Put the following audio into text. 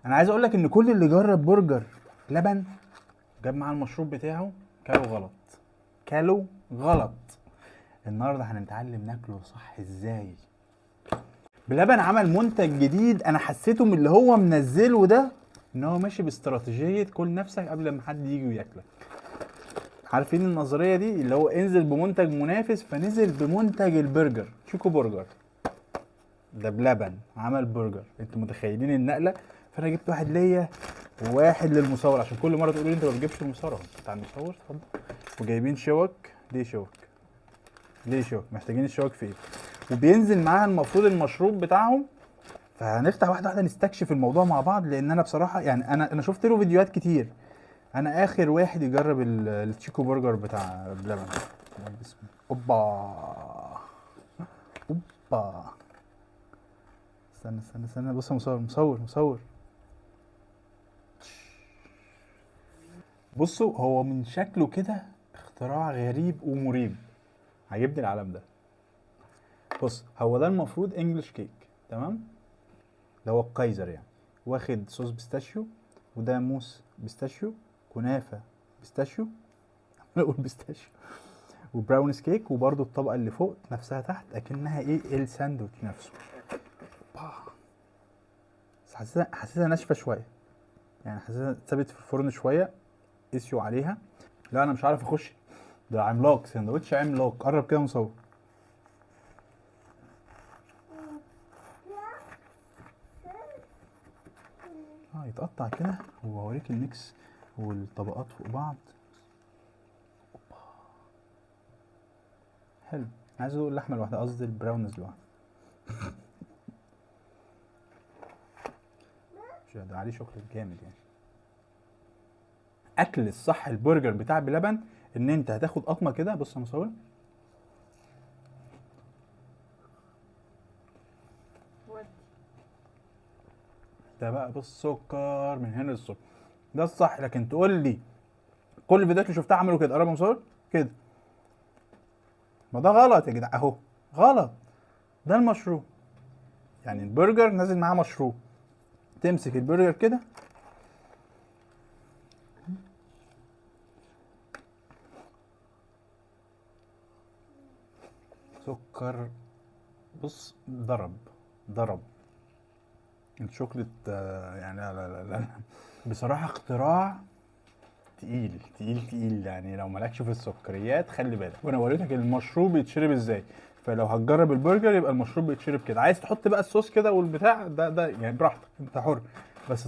انا عايز اقول لك ان كل اللي جرب برجر لبن جاب معاه المشروب بتاعه كلو غلط، كلو غلط. النهارده هنتعلم ناكله صح ازاي. بلبن عمل منتج جديد، انا حسيته من اللي هو منزله ده ان هو ماشي باستراتيجيه كل نفسك قبل ما حد يجي وياكلك. عارفين النظرية دي اللي هو انزل بمنتج منافس، فنزل بمنتج البرجر تشيكو برجر ده بلبن عمل برجر. انتوا متخيلين النقلة؟ فانا جبت واحد ليا وواحد للمصور، عشان كل مرة تقولوا لي انت ما بتجيبش المصور. اهو بتاع المصور اتفضل. وجايبين شوك. ليه شوك؟ ليه شوك؟ محتاجين الشوك في ايه؟ وبينزل معاها المفروض المشروب بتاعهم. فهنفتح واحدة واحدة نستكشف الموضوع مع بعض، لان انا بصراحة يعني انا شفت له فيديوهات كتير. انا اخر واحد يجرب التشيكو برجر بتاع بلبن. بسم الله. اوبا اوبا، استنى استنى استنى، بص يا مصور مصور مصور. بصوا هو من شكله كده اختراع غريب ومريب، عجبني العالم ده. بص هو ده المفروض English cake، تمام؟ ده هو القيزر يعني، واخد صوص pistachio، وده موس pistachio، كنافة pistachio، اقول pistachio، و brownies cake، وبرده الطبقة اللي فوق نفسها تحت اكنها ايه الساندوتش نفسه. بس حاسسها ناشفة شوية، يعني حاسسها اتسابت في الفرن شوية، قسيوا عليها. لا انا مش عارف اخش، ده عملاق، ساندوتش عملاق. قرب كده مصور. يتقطع كده وهوريك ال mix والطبقات فوق بعض. اوبا حلو. عايز ادوق اللحمة لوحدها، قصدي البراونيز لوحدها. مش ده عليه شوكليت جامد يعني. اكل الصح البرجر بتاع بلبن ان انت هتاخد قطمه كده. بص يا مصور، ده بقى بالسكر من هنا للصبح، ده الصح. لكن تقول لي كل الفيديوهات اللي شفتها عملوا كده، قرب يا مصور كده، ما ده غلط يا جدع، اهو غلط. ده المشروب يعني، البرجر نازل معاه مشروب. تمسك البرجر كده، سكر، بص ضرب ضرب الشوكليت. يعني لا لا لا لا بصراحة اختراع تقيل تقيل تقيل يعني. لو مالكش في السكريات خلي بالك. وانا وريتك المشروب بيتشرب ازاي، فلو هتجرب البرجر يبقى المشروب بيتشرب كده. عايز تحط بقى الصوص كده والبتاع ده يعني براحتك، انت حر. بس